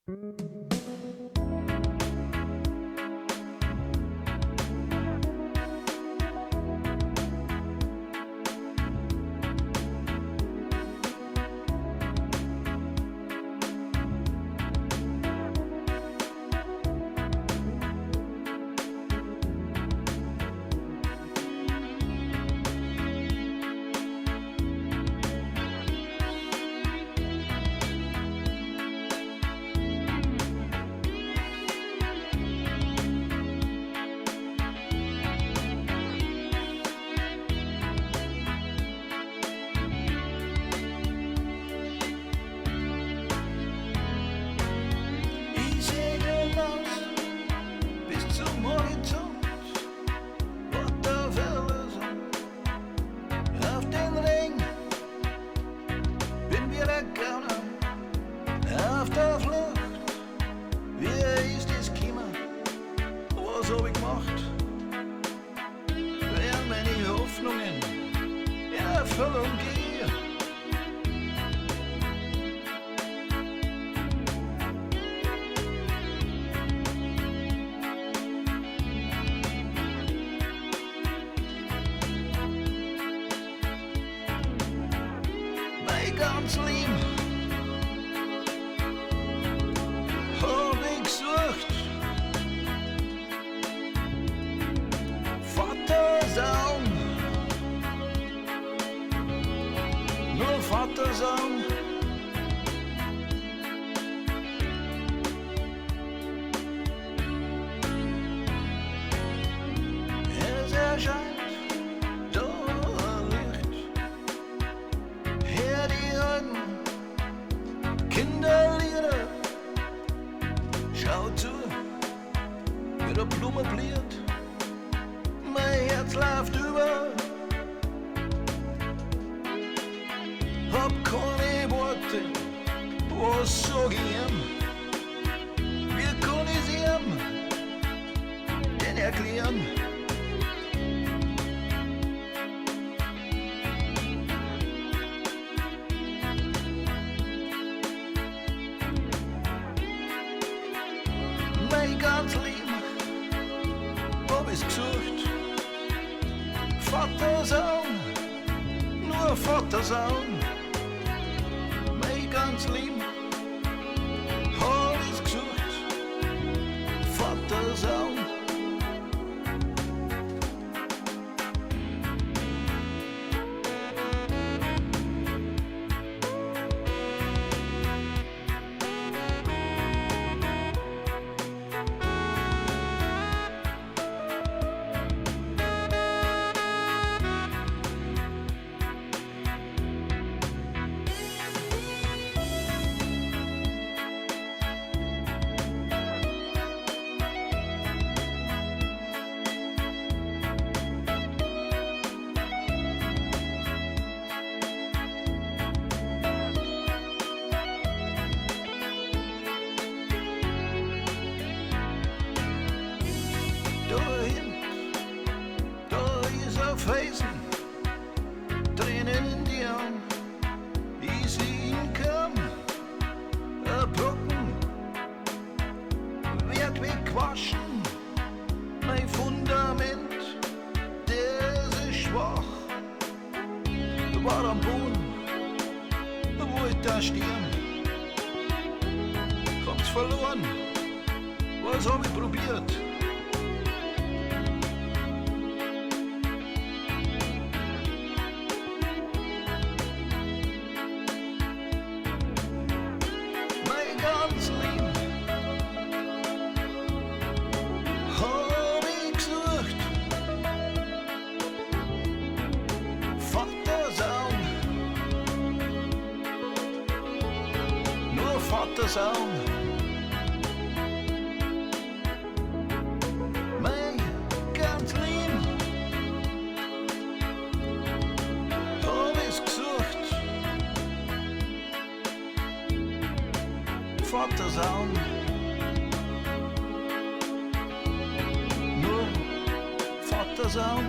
Ich segel aus bis zum Horizont, wart auf Erlösung, auf den Ring, bin wieder gegangen, auf der Flucht. Wie ist es gekommen? Was hab ich gemacht? Werden meine Hoffnungen in Erfüllung gehen? Mein ganz Leben hab ich gesucht. Vatersaum, nur Vatersaum. Es erscheint da ein Licht, hör die alten Kinderlieder, schau zu, wie der Blume blüht. Mein Herz läuft über, hab keine Worte, was sag ich ihm? Wie kann ich's ihm denn erklären? Mein ganz Leben hab ich's gesucht. Vatersohn, nur Vatersohn. Mein ganz Leben hab ich's gesucht. Vatersohn. Dahin, da ist ein Felsen, Tränen in die Augen, ich seh ihn kaum, ein Brocken wird weggewaschen, mein Fundament, das ist schwach, war am Boden, wollt da stehen, hab's verloren, was hab ich probiert? Mein ganz Leben hab ich gesucht. Vatersohn, nur Vatersohn. Mein ganz Leben hab ich's gesucht. Vatersohn, nur Vatersohn.